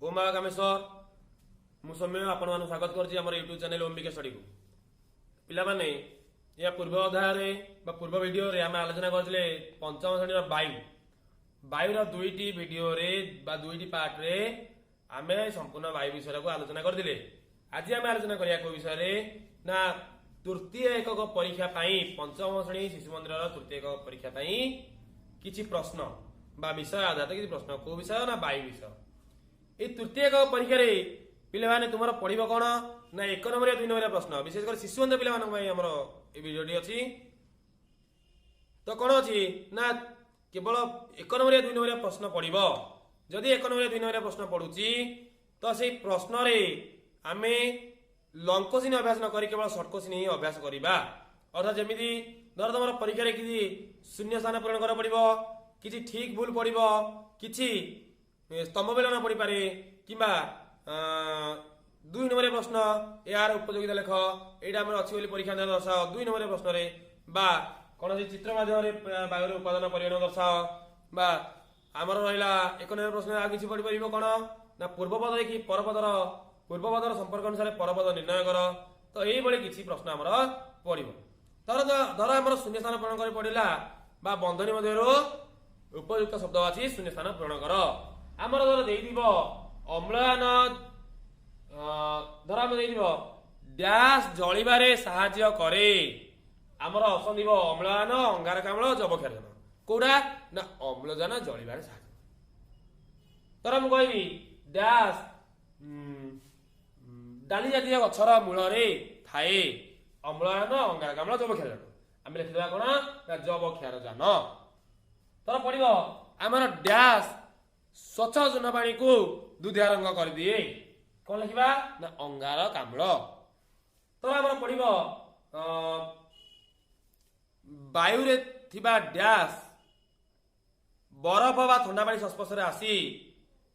ଓମ୍ ବାବା କାମେଶ୍ୱର। ମୁଁ ସୌମ୍ୟ ଆପଣମାନଙ୍କୁ ସ୍ୱାଗତ କରୁଛି ଆମର ୟୁଟ୍ୟୁବ୍ ଚ୍ୟାନେଲ୍ ଓମ୍ବିକା ଷ୍ଟଡିକୁ। ପିଲାମାନେ, ଏହା ପୂର୍ବ ଅଧ୍ୟାୟରେ ବା ପୂର୍ବ ଭିଡ଼ିଓରେ ଆମେ ଆଲୋଚନା କରିଥିଲେ ପଞ୍ଚମ ଶ୍ରେଣୀର ବାୟୁ। ବାୟୁର ଦୁଇଟି ଭିଡ଼ିଓରେ ବା ଦୁଇଟି ପାର୍ଟରେ ଆମେ ସମ୍ପୂର୍ଣ୍ଣ ବାୟୁ ବିଷୟକୁ ଆଲୋଚନା କରିଥିଲେ। ଆଜି ଆମେ ଆଲୋଚନା କରିବା କୋଉ ବିଷୟରେ ନା ତୃତୀୟ ଏକକ ପରୀକ୍ଷା ପାଇଁ, ପଞ୍ଚମ ଶ୍ରେଣୀ ଶିଶୁ ମନ୍ଦିରର ତୃତୀୟ ଏକକ ପରୀକ୍ଷା ପାଇଁ କିଛି ପ୍ରଶ୍ନ ବା ବିଷୟ ଆଧାରିତ କିଛି ପ୍ରଶ୍ନ। କୋଉ ବିଷୟ ନା ବାୟୁ ବିଷୟ। ଏଇ ତୃତୀୟ ଏକକ ପରୀକ୍ଷାରେ ପିଲାମାନେ ତୁମର ପଢିବ କଣ ନା ଏକ ନମ୍ବରିଆ, ଦୁଇ ନମ୍ବରିଆ ପ୍ରଶ୍ନ। ବିଶେଷ କରି ଶିଶୁ ମନ୍ଦିର ପିଲାମାନଙ୍କ ପାଇଁ ଆମର ଏ ଭିଡ଼ିଓଟି ଅଛି। ତ କଣ ଅଛି ନା କେବଳ ଏକ ନମ୍ବରିଆ, ଦୁଇ ନମ୍ବରିଆ ପ୍ରଶ୍ନ ପଡିବ। ଯଦି ଏକ ନମ୍ବରିଆ, ଦୁଇ ନମ୍ବରିଆ ପ୍ରଶ୍ନ ପଡୁଛି, ତ ସେଇ ପ୍ରଶ୍ନରେ ଆମେ ଲଙ୍ଗ କୋଶ୍ଚିନ୍ ଅଭ୍ୟାସ ନ କରି କେବଳ ସର୍ଟ କୋଶ୍ଚିନ୍ ହିଁ ଅଭ୍ୟାସ କରିବା। ଅର୍ଥାତ୍ ଯେମିତି ଧର ତମର ପରୀକ୍ଷାରେ କିଛି ଶୂନ୍ୟ ସ୍ଥାନ ପୂରଣ କରିବାକୁ ପଡିବ, କିଛି ଠିକ ଭୁଲ ପଡିବ, କିଛି ସ୍ତମ୍ଭ ବେଳନ ପଡିପାରେ, କିମ୍ବା ଦୁଇ ନମ୍ବରିଆ ପ୍ରଶ୍ନ, ଏହାର ଉପଯୋଗିତା ଲେଖ, ଏଇଟା ଆମର ଅଛି ବୋଲି ପରୀକ୍ଷା ଦର୍ଶାଅ ଦୁଇ ନମ୍ବରିଆ ପ୍ରଶ୍ନରେ, ବା କୌଣସି ଚିତ୍ର ମାଧ୍ୟମରେ ବାୟୁର ଉପାଦାନ ପରିମାଣ ଦର୍ଶାଅ, ବା ଆମର ରହିଲା ଏକ ନମ୍ବର ପ୍ରଶ୍ନ ଆଉ କିଛି ପଡିପାରିବ କଣ ନା ପୂର୍ବପଦ ଦେଖି ପରପଦର, ପୂର୍ବପଦର ସମ୍ପର୍କ ଅନୁସାରେ ପରପଦ ନିର୍ଣ୍ଣୟ କର। ତ ଏଇଭଳି କିଛି ପ୍ରଶ୍ନ ଆମର ପଡିବ। ଧର ଧର ଆମର ଶୂନ୍ୟ ସ୍ଥାନ ପୂରଣ କରି ପଡିଲା ବା ବନ୍ଧନୀ ମଧ୍ୟରୁ ଉପଯୁକ୍ତ ଶବ୍ଦ ବାଛି ଶୂନ୍ୟ ସ୍ଥାନ ପୂରଣ କର। ଆମର ଧର ଦେଇଥିବ ଅମ୍ଳଜାନ, ଧର ଆମେ ଦେଇଥିବ ଡ୍ୟାସ୍ ଜଳିବାରେ ସାହାଯ୍ୟ କରେ। ଆମର ଅପସନ ଥିବ ଅମ୍ଳଜାନ, ଅଙ୍ଗାରକାମ୍ଳ, ଯବକ୍ଷାରଜାନ। କୋଉଟା ନା ଅମ୍ଳଜାନ ଜଳିବାରେ ସାହାଯ୍ୟ। ଧର ମୁଁ କହିବି ଡ୍ୟାସ୍ ଡାଲି ଜାତୀୟ ଗଛର ମୂଳରେ ଥାଏ। ଅମ୍ଳଜାନ, ଅଙ୍ଗାରକାମ୍ଳ, ଯବକ୍ଷାରଜାନ। ଆମେ ଲେଖିଦେବା କଣ ନା ଯବକ୍ଷାରଜାନ। ଧର ପଡିବ ଆମର ଡ୍ୟାସ୍ ସ୍ୱଚ୍ଛ ଚୂନ ପାଣିକୁ ଦୁଧିଆ ରଙ୍ଗ କରିଦିଏ। କଣ ଲେଖିବା ନା ଅଙ୍ଗାରକାମ୍ଳ। ତ ଆମର ପଡିବ ବାୟୁରେ ଥିବା ଡ୍ୟାସ୍ ବରଫ ବା ଥଣ୍ଡା ପାଣି ସଂସ୍ପର୍ଶରେ ଆସି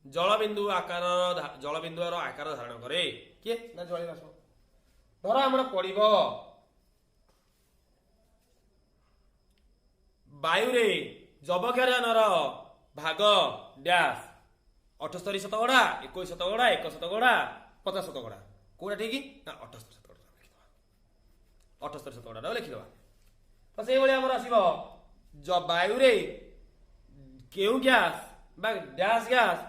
ଜଳବିନ୍ଦୁ ଆକାରର ଜଳବିନ୍ଦୁର ଆକାର ଧାରଣ କରେ। କିଏ ନା ଜଳୀୟ ବାଷ୍ପ। ଧର ଆମର ପଡିବ ବାୟୁରେ ଯବକ୍ଷାରଜାନର ଭାଗ ଡ୍ୟାସ୍ 78 ଶତକଡ଼ା, 21 ଶତକଡ଼ା, 1 ଶତକଡ଼ା, 50 ଶତକଡ଼ା। କୋଉଟା ଠିକ ନା 78 ଶତକଡ଼ା ଲେଖିଦବା, 78 ଶତକଡ଼ା ଲେଖିଦବା। ତ ସେଇଭଳି ଆମର ଆସିବ ବାୟୁରେ କେଉଁ ଗ୍ୟାସ୍ ବା ଡ୍ୟାସ୍ ଗ୍ୟାସ୍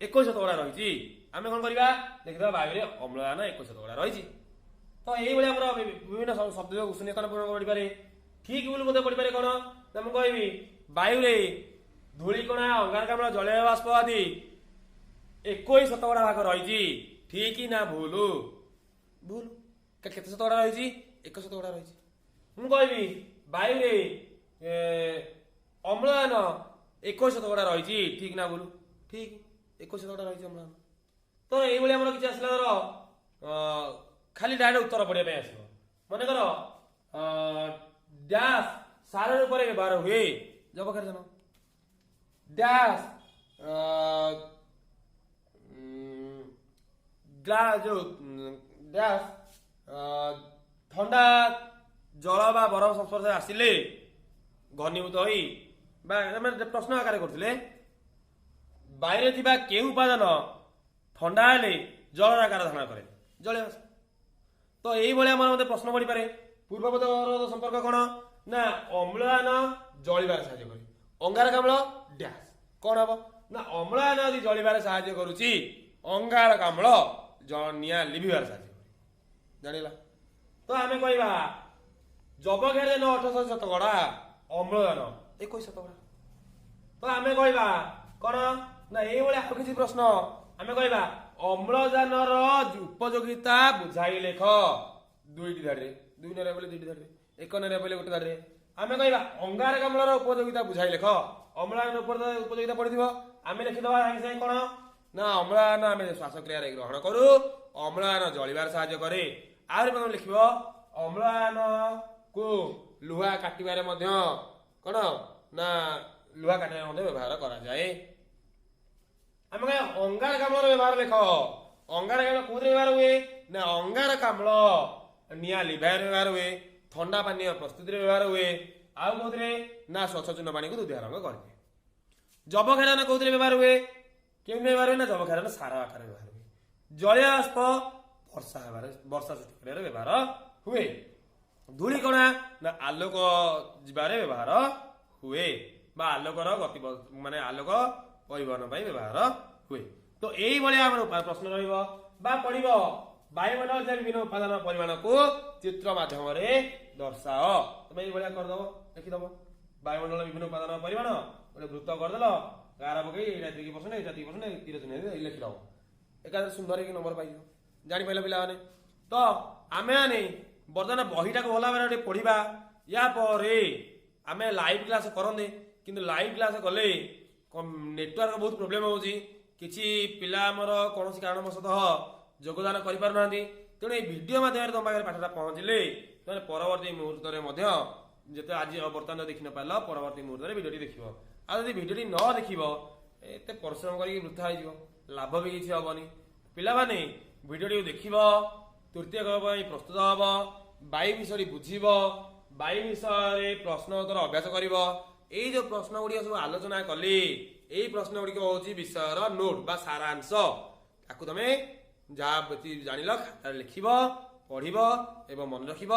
21 ଶତକଡ଼ା ରହିଛି। ଆମେ କଣ କରିବା? ଦେଖିଦବା ବାୟୁରେ ଅମ୍ଳଜାନ 21 ଶତକଡ଼ା ରହିଛି। ତ ଏଇଭଳି ଆମର ବିଭିନ୍ନ ଶବ୍ଦ ଶୂନ୍ୟ ସ୍ଥାନ ପୂରଣ ପଡ଼ିପାରେ, ଠିକ ଭୁଲ ମଧ୍ୟ ପଡ଼ିପାରେ। କଣ ନା ମୁଁ କହିବି ବାୟୁରେ ଧୂଳିକଣା, ଅଙ୍ଗାରକାମ୍ଳ, ଜଳୀୟ ବାଷ୍ପ ଆଦି 21 ଶତକଡ଼ା ଭାଗ ରହିଛି, ଠିକ ନା ଭୁଲ? ଭୁଲ। କେତେ ଶତକଡ଼ା ରହିଛି? 1 ଶତକଡ଼ା ରହିଛି। ମୁଁ କହିବି ବାୟୁରେ ଅମ୍ଳଜାନ 21 ଶତକଡ଼ା ରହିଛି, ଠିକ ନା ଭୁଲ? ଠିକ, 21 ଶତକଡ଼ା ରହିଛି ଅମ୍ଳଜାନ। ତ ଏଇଭଳି ଆମର କିଛି ଆସିଲା ଧର ଖାଲି ଡାଇରେକ୍ଟ ଉତ୍ତର ପଢିବା ପାଇଁ ଆସିବ। ମନେକର ଡ୍ୟାସ୍ ସାର ରୂପରେ ବ୍ୟବହାର ହୁଏ, ଯବକ୍ଷାରଜାନ। ଡ୍ୟାସ୍ ଯୋଉ ଡ୍ୟାସ୍ ଥଣ୍ଡା ଜଳ ବା ବରଫ ସଂସ୍ପର୍ଶରେ ଆସିଲେ ଘନୀଭୂତ ହୋଇ, ବା ଆମେ ପ୍ରଶ୍ନ ଆକାରରେ କରୁଥିଲେ ବାୟୁରେ ଥିବା କେଉଁ ଉପାଦାନ ଥଣ୍ଡା ହେଲେ ଜଳର ଆକାର ଧାରଣ କରେ? ଜଳୀୟ ବାଷ୍ପ। ତ ଏଇଭଳି ଆମର ମଧ୍ୟ ପ୍ରଶ୍ନ ପଡ଼ିପାରେ। ପୂର୍ବପଦର ସମ୍ପର୍କ କଣ ନା ଅମ୍ଳଜାନ ଜଳିବାରେ ସାହାଯ୍ୟ କରେ, ଅଙ୍ଗାରକାମ୍ଳ ଡ୍ୟାସ୍। କଣ ହବ ନା ଅମ୍ଳଜାନ ଯଦି ଜଳିବାରେ ସାହାଯ୍ୟ କରୁଛି, ଅଙ୍ଗାରକାମ୍ଳ ନିଆଁ ଲିଭିବାରେ ସାହାଯ୍ୟ କରେ। ଜାଣିଲା ତ ଆମେ କହିବା ଯବକ୍ଷାରଜାନ 78 ଶତକଡ଼ା, ଅମ୍ଳଜାନ 21 ଶତକଡ଼ା। ତ ଆମେ କହିବା କଣ ନା ଏଇଭଳି ଆଉ କିଛି ପ୍ରଶ୍ନ ଆମେ କହିବା ଅମ୍ଳଜାନର ଉପଯୋଗିତା ବୁଝାଇ ଲେଖ ଦୁଇଟି ଧାଡ଼ିରେ, ଦୁଇ ନରିଆ ବୋଲେ ଦୁଇଟି ଧାଡ଼ିରେ, ଏକ ନରିଆ ବୋଲେ ଗୋଟେ ଧାଡ଼ିରେ। ଆମେ କହିବା ଅଙ୍ଗାରକାମ୍ଳର ଉପଯୋଗିତା ବୁଝାଇ ଲେଖ। ଅମ୍ଳଜାନ ଉପଯୋଗିତା ପଡିଥିବ, ଆମେ ଲେଖିଦବା ସାଙ୍ଗେ ସାଙ୍ଗେ କଣ ନା ଅମ୍ଳଜାନ ଆମେ ଶ୍ୱାସକ୍ରିୟାରେ ଗ୍ରହଣ କରୁ, ଅମ୍ଳଜାନ ଜଳିବାରେ ସାହାଯ୍ୟ କରେ। ଆହୁରି ମଧ୍ୟ ଲେଖିବ ଅମ୍ଳଜାନକୁ ଲୁହା କାଟିବାରେ ମଧ୍ୟ କଣ ନା ଲୁହା କାଟିବାରେ ମଧ୍ୟ ବ୍ୟବହାର କରାଯାଏ। ଆମେ କହିବା ଅଙ୍ଗାରକାମ୍ଳର ବ୍ୟବହାର ଲେଖ। ଅଙ୍ଗାରକାମ୍ଳ କୋଉଥିରେ ବ୍ୟବହାର ହୁଏ ନା ଅଙ୍ଗାରକାମ୍ଳ ନିଆଁ ଲିଭାଇବାରେ ବ୍ୟବହାର ହୁଏ, ଥଣ୍ଡା ପାନୀୟ ପ୍ରସ୍ତୁତିରେ ବ୍ୟବହାର ହୁଏ, ଆଉ କୋଉଥିରେ ନା ସ୍ୱଚ୍ଛ ଚୂନ ପାଣିକୁ ଦୁଧିଆ ରଙ୍ଗ କରିଦିଏ। ଯବକ୍ଷାରଜାନ କୋଉଥିରେ ବ୍ୟବହାର ହୁଏ? କେମିତି ବ୍ୟବହାର ହୁଏ ନା ଯବକ୍ଷାରଜାନ ସାର ଆକାରରେ ବ୍ୟବହାର ହୁଏ। ଜଳୀୟବାଷ୍ପ ବର୍ଷା ହେବାରେ, ବର୍ଷା ସୃଷ୍ଟି କରିବାରେ ବ୍ୟବହାର ହୁଏ। ଧୂଳିକଣା ନା ଆଲୋକ ଯିବାରେ ବ୍ୟବହାର ହୁଏ ବା ଆଲୋକର ଗତି, ମାନେ ଆଲୋକ ପରିବହନ ପାଇଁ ବ୍ୟବହାର ହୁଏ। ତ ଏଇଭଳିଆ ଆମର ପ୍ରଶ୍ନ ରହିବ ବା ପଡିବ, ବାୟୁମଣ୍ଡଳ ଥିବା ବିଭିନ୍ନ ଉପାଦାନ ପରିମାଣକୁ ଚିତ୍ର ମାଧ୍ୟମରେ ଦର୍ଶାଅ। ତମେ ଏଇଭଳିଆ କରିଦବ, ଲେଖିଦବ ବାୟୁମଣ୍ଡଳ ବିଭିନ୍ନ ଉପାଦାନ ପରିମାଣ, ଗୋଟେ ବୃତ୍ତ କରିଦେଲ, ଗାର ପକେଇ ଏଇଟା ଏତିକି ପରସେଣ୍ଟ, ଏଇଟା ଏତିକି ପରସେଣ୍ଟ, ତୀର ଚିହ୍ନ ଦେଇ ଲେଖିଦବ। ଏକାଥରେ ସୁନ୍ଦର ହେଇକି ନମ୍ବର ପାଇଯିବ। ଜାଣିପାରିଲ ପିଲାମାନେ? ତ ଆମେ ମାନେ ବର୍ତ୍ତମାନ ବହିଟାକୁ ଭଲ ଭାବରେ ଟିକେ ପଢିବା। ୟା ପରେ ଆମେ ଲାଇଭ୍ କ୍ଲାସ୍ କରନ୍ତେ, କିନ୍ତୁ ଲାଇଭ୍ କ୍ଲାସ୍ କଲେ ନେଟୱାର୍କ ବହୁତ ପ୍ରୋବ୍ଲେମ ହେଉଛି। କିଛି ପିଲା ଆମର କୌଣସି କାରଣବଶତଃ ଯୋଗଦାନ କରିପାରୁନାହାନ୍ତି। ତେଣୁ ଏଇ ଭିଡ଼ିଓ ମାଧ୍ୟମରେ ତମ ପାଖରେ ପାଠଟା ପହଞ୍ଚିଲେ ତମେ ପରବର୍ତ୍ତୀ ମୁହୂର୍ତ୍ତରେ ମଧ୍ୟ, ଯେତେ ଆଜି ବର୍ତ୍ତମାନ ଦେଖି ନ ପାରିଲ, ପରବର୍ତ୍ତୀ ମୁହୂର୍ତ୍ତରେ ଭିଡ଼ିଓଟି ଦେଖିବ। ଆଉ ଯଦି ଭିଡ଼ିଓଟି ନ ଦେଖିବ, ଏତେ ପରିଶ୍ରମ କରିକି ବୃଥା ହେଇଯିବ, ଲାଭ ବି କିଛି ହବନି। ପିଲାମାନେ, ଭିଡ଼ିଓଟିକୁ ଦେଖିବ, ତୃତୀୟ ପାଇଁ ପ୍ରସ୍ତୁତ ହବ, ବାୟୁ ବିଷୟରେ ବୁଝିବ, ବାୟୁ ବିଷୟରେ ପ୍ରଶ୍ନ ଉତ୍ତର ଅଭ୍ୟାସ କରିବ। ଏଇ ଯୋଉ ପ୍ରଶ୍ନ ଗୁଡ଼ିକ ସବୁ ଆଲୋଚନା କଲି, ଏଇ ପ୍ରଶ୍ନ ଗୁଡ଼ିକ ହଉଛି ବିଷୟର ନୋଟ ବା ସାରାଂଶ। ତାକୁ ତମେ ଯାହା ଜାଣିଲ ଖାତାରେ ଲେଖିବ, ପଢିବ ଏବଂ ମନେ ରଖିବ।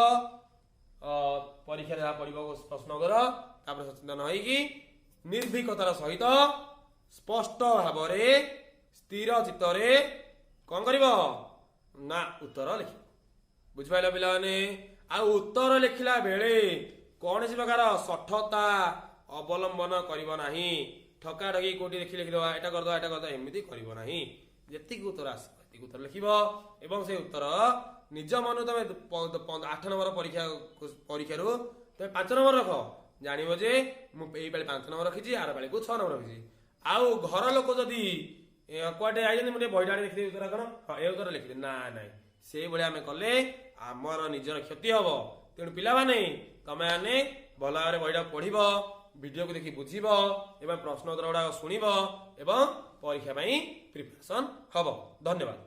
ପରୀକ୍ଷାରେ ଯାହା ପଢିବ ପ୍ରଶ୍ନ ଉତ୍ତର, ତାପରେ ସଚେତନ ହେଇକି ନିର୍ଭୀକତାର ସହିତ ସ୍ପଷ୍ଟ ଭାବରେ ସ୍ଥିର ଚିତ୍ତରେ କଣ କରିବ ନା ଉତ୍ତର ଲେଖିବ। ବୁଝିପାରିଲ ପିଲାମାନେ? ଆଉ ଉତ୍ତର ଲେଖିଲା ବେଳେ କୌଣସି ପ୍ରକାର ଶଠତା ଅବଲମ୍ବନ କରିବ ନାହିଁ। ଠକା ଠକି କୋଉଠି ଦେଖି ଲେଖିଦବା, ଏଟା କରିଦବା, ଏଟା କରିଦବା, ଏମିତି କରିବ ନାହିଁ। ଯେତିକି ଉତ୍ତର ଆସିବ ସେତିକି ଉତ୍ତର ଲେଖିବ ଏବଂ ସେ ଉତ୍ତର ନିଜ ମନରୁ ତମେ 8 ନମ୍ବର ପରୀକ୍ଷାରୁ ତମେ 5 ନମ୍ବର ରଖ, ଜାଣିବ ଯେ ମୁଁ ଏଇ ପାଳି 5 ନମ୍ବର ରଖିଛି, ଆର ପାଳିକୁ 6 ନମ୍ବର ରଖିଛି। ଆଉ ଘର ଲୋକ ଯଦି କୁଆଡେ ଯାଇଛନ୍ତି, ମୁଁ ଟିକେ ବହିଟା ଆଣି ଦେଖିଦେବି ଉତ୍ତର କଣ, ହଁ ଏ ଉତ୍ତର ଲେଖିଦେବି, ନା ନାଇଁ, ସେଇଭଳିଆ ଆମେ କଲେ ଆମର ନିଜର କ୍ଷତି ହବ। ତେଣୁ ପିଲାମାନେ, ତମେ ମାନେ ଭଲ ଭାବରେ ବହିଟା ପଢିବ, ଭିଡ଼ିଓକୁ ଦେଖି ବୁଝିବ ଏବଂ ପ୍ରଶ୍ନ ଉତ୍ତର ଗୁଡାକ ଶୁଣିବ ଏବଂ ପରୀକ୍ଷା ପାଇଁ ପ୍ରିପାରେସନ ହବ। ଧନ୍ୟବାଦ।